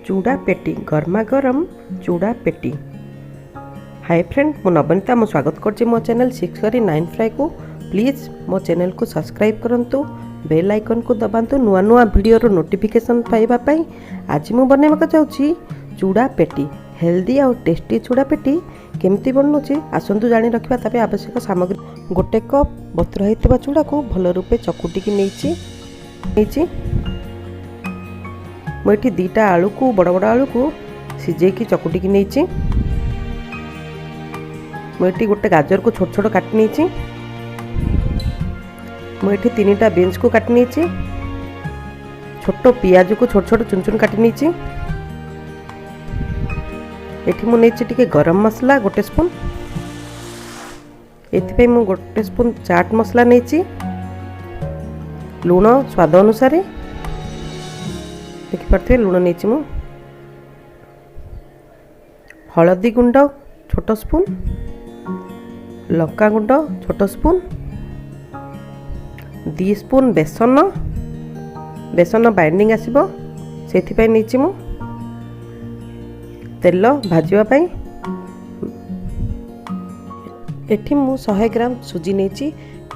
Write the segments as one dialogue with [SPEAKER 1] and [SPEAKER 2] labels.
[SPEAKER 1] ଚୁଡ଼ା ପେଟି, ଗରମା ଗରମ ଚୁଡ଼ା ପେଟି। ହାଇ ଫ୍ରେଣ୍ଡ, ମୁଁ ନବନୀତା। ମୁଁ ସ୍ୱାଗତ କରୁଛି ମୋ ଚ୍ୟାନେଲ୍ ସିକ୍ସ କରି ନାଇନ୍ ଫ୍ରାଏକୁ। ପ୍ଲିଜ୍ ମୋ ଚ୍ୟାନେଲ୍କୁ ସବସ୍କ୍ରାଇବ୍ କରନ୍ତୁ, ବେଲ୍ ଆଇକନ୍କୁ ଦବାନ୍ତୁ ନୂଆ ନୂଆ ଭିଡ଼ିଓର ନୋଟିଫିକେସନ୍ ପାଇବା ପାଇଁ। ଆଜି ମୁଁ ବନାଇବାକୁ ଯାଉଛି ଚୁଡ଼ା ପେଟି। ହେଲ୍ଦି ଆଉ ଟେଷ୍ଟି ଚୁଡ଼ା ପେଟି କେମିତି ବନଉଛି, ଆସନ୍ତୁ ଜାଣି ରଖିବା। ତା ପାଇଁ ଆବଶ୍ୟକ ସାମଗ୍ରୀ: ଗୋଟେ କପ୍ ବତୁରା ହେଇଥିବା ଚୁଡ଼ାକୁ ଭଲ ରୂପେ ଚକୁଟିକି ନେଇଛି। ମୁଁ ଏଠି 2ଟା ଆଳୁକୁ, ବଡ଼ ବଡ଼ ଆଳୁକୁ ସିଝେଇକି ଚକୁଟିକି ନେଇଛି। ମୁଁ ଏଠି ଗୋଟେ ଗାଜରକୁ ଛୋଟ ଛୋଟ କାଟି ନେଇଛି। ମୁଁ ଏଠି 3ଟା ବିନ୍ସକୁ କାଟି ନେଇଛି। ଛୋଟ ପିଆଜକୁ ଛୋଟ ଛୋଟ ଚୁନ ଚୁନ କାଟି ନେଇଛି। ଏଠି ମୁଁ ନେଇଛି ଟିକେ ଗରମ ମସଲା ଗୋଟେ ସ୍ପୁନ୍। ଏଥିପାଇଁ ମୁଁ ଗୋଟେ ସ୍ପୁନ୍ ଚାଟ୍ ମସଲା ନେଇଛି। ଲୁଣ ସ୍ୱାଦ ଅନୁସାରେ, ଦେଖିପାରୁଥିବେ, ଲୁଣ ନେଇଛି ମୁଁ। ହଳଦୀ ଗୁଣ୍ଡ ଛୋଟ ସ୍ପୁନ୍, ଲଙ୍କା ଗୁଣ୍ଡ ଛୋଟ ସ୍ପୁନ୍, 2 ସ୍ପୁନ୍ ବେସନ। ବେସନ ବାଇଣ୍ଡିଂ ଆସିବ, ସେଇଥିପାଇଁ ନେଇଛି ମୁଁ। ତେଲ ଭାଜିବା ପାଇଁ। ଏଠି ମୁଁ 100 ଗ୍ରାମ ସୁଜି ନେଇଛି।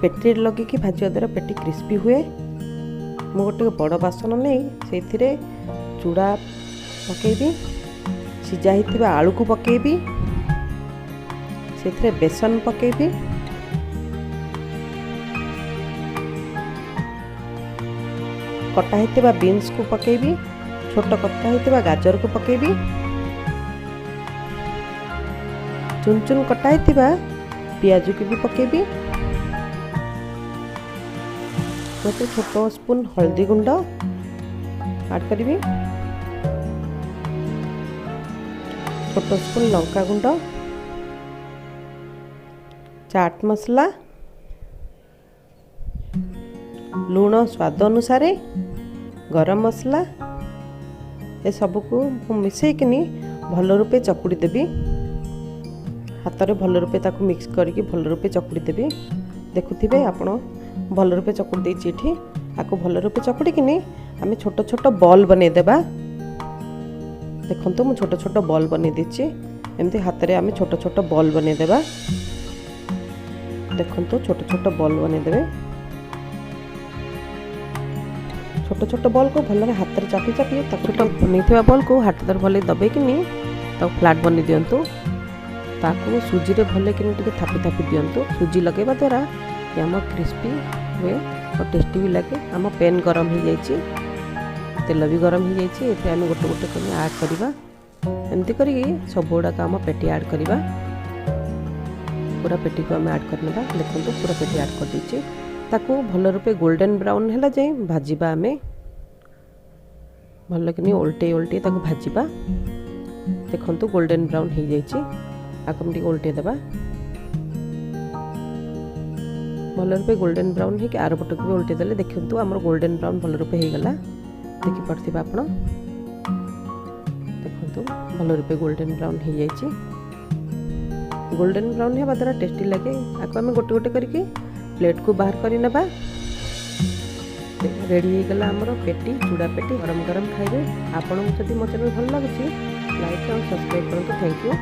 [SPEAKER 1] ପେଟିରେ ଲଗେଇକି ଭାଜିବା ଦ୍ୱାରା ପେଟି କ୍ରିସ୍ପି ହୁଏ। ମୁଁ ଗୋଟେ ବଡ଼ ବାସନ ନେଇ ସେଇଥିରେ ଚୁଡ଼ା ପକାଇବି, ସିଝା ହେଇଥିବା ଆଳୁକୁ ପକାଇବି, ସେଥିରେ ବେସନ ପକାଇବି, କଟା ହେଇଥିବା ବିନ୍ସକୁ ପକାଇବି, ଛୋଟ କଟା ହେଇଥିବା ଗାଜରକୁ ପକାଇବି, ଚୁନ ଚୁନ କଟା ହେଇଥିବା ପିଆଜକୁ ବି ପକାଇବି। ଗୋଟେ ଛୋଟ ସ୍ପୁନ୍ ହଳଦୀ ଗୁଣ୍ଡ ଆଡ଼୍ କରିବି, ଛୋଟ ସ୍ପୁନ୍ ଲଙ୍କା ଗୁଣ୍ଡ, ଚାଟ୍ ମସଲା, ଲୁଣ ସ୍ୱାଦ ଅନୁସାରେ, ଗରମ ମସଲା, ଏସବୁକୁ ମୁଁ ମିଶାଇକିନି ଭଲ ରୂପେ ଚକୁଡ଼ି ଦେବି। ହାତରେ ଭଲ ରୂପେ ତାକୁ ମିକ୍ସ କରିକି ଭଲ ରୂପେ ଚକୁଡ଼ି ଦେବି। ଦେଖୁଥିବେ ଆପଣ, ଭଲ ରୂପେ ଚକୁଡ଼ି ଦେଇଛି ଏଠି। ଆକୁ ଭଲ ରୂପେ ଚକୁଡ଼ିକିନି ଆମେ ଛୋଟ ଛୋଟ ବଲ୍ ବନେଇଦେବା। ଦେଖନ୍ତୁ, ମୁଁ ଛୋଟ ଛୋଟ ବଲ୍ ବନେଇ ଦେଇଛି। ଏମିତି ହାତରେ ଆମେ ଛୋଟ ଛୋଟ ବଲ୍ ବନେଇଦେବା। ଦେଖନ୍ତୁ, ଛୋଟ ଛୋଟ ବଲ୍ ବନେଇଦେବେ। ଛୋଟ ଛୋଟ ବଲ୍କୁ ଭଲରେ ହାତରେ ଚାପି ଚାପି ତାକୁ, ଛୋଟ ବନେଇଥିବା ବଲ୍କୁ ହାତରେ ଭଲ ଦବେଇକିନି ତାକୁ ଫ୍ଲାଟ୍ ବନେଇ ଦିଅନ୍ତୁ। ତାକୁ ସୁଜିରେ ଭଲକିନି ଟିକେ ଥାପି ଥାପି ଦିଅନ୍ତୁ। ସୁଜି ଲଗାଇବା ଦ୍ୱାରା ଆମ କ୍ରିସ୍ପି ହୁଏ ଆଉ ଟେଷ୍ଟି ବି ଲାଗେ। ଆମ ପ୍ୟାନ୍ ଗରମ ହେଇଯାଇଛି, ତେଲ ବି ଗରମ ହେଇଯାଇଛି। ଏଥିରେ ଆମେ ଗୋଟେ ଗୋଟେ କରି ଆଡ଼୍ କରିବା। ଏମିତି କରିକି ସବୁ ଗୁଡ଼ାକ ଆମ ପେଟି ଆଡ଼୍ କରିବା। ପୁରା ପେଟିକୁ ଆମେ ଆଡ଼୍ କରିନେବା। ଦେଖନ୍ତୁ, ପୁରା ପେଟି ଆଡ଼୍ କରିଦେଇଛି। ତାକୁ ଭଲ ରୂପେ ଗୋଲ୍ଡେନ୍ ବ୍ରାଉନ୍ ହେଲା ଯାଏଁ ଭାଜିବା। ଆମେ ଭଲକିନି ଓଲଟେଇ ଓଲଟେଇ ତାକୁ ଭାଜିବା। ଦେଖନ୍ତୁ, ଗୋଲ୍ଡେନ୍ ବ୍ରାଉନ୍ ହେଇଯାଇଛି। ଆକୁ ଆମେ ଟିକେ ଓଲଟେଇ ଦେବା। ଭଲ ରୂପେ ଗୋଲ୍ଡେନ୍ ବ୍ରାଉନ୍ ହେଇକି ଆର ପଟକୁ ବି ଓଲଟେଇ ଦେଲେ, ଦେଖନ୍ତୁ, ଆମର ଗୋଲ୍ଡେନ୍ ବ୍ରାଉନ୍ ଭଲ ରୂପେ ହେଇଗଲା। ଦେଖିପାରୁଥିବେ ଆପଣ। ଦେଖନ୍ତୁ, ଭଲ ରୂପେ ଗୋଲ୍ଡେନ୍ ବ୍ରାଉନ୍ ହେଇଯାଇଛି। ଗୋଲ୍ଡେନ୍ ବ୍ରାଉନ୍ ହେବା ଦ୍ୱାରା ଟେଷ୍ଟି ଲାଗେ। ଆକୁ ଆମେ ଗୋଟେ ଗୋଟେ କରିକି ପ୍ଲେଟ୍କୁ ବାହାର କରି ନେବା। ରେଡ଼ି ହେଇଗଲା ଆମର ପେଟି, ଚୁଡ଼ା ପେଟି। ଗରମ ଗରମ ଖାଇବେ। ଆପଣଙ୍କୁ ଯଦି ମୋ ଚ୍ୟାନେଲ୍ ଭଲ ଲାଗୁଛି, ଲାଇକ୍ ଆଉ ସବସ୍କ୍ରାଇବ୍ କରନ୍ତୁ। Thank you.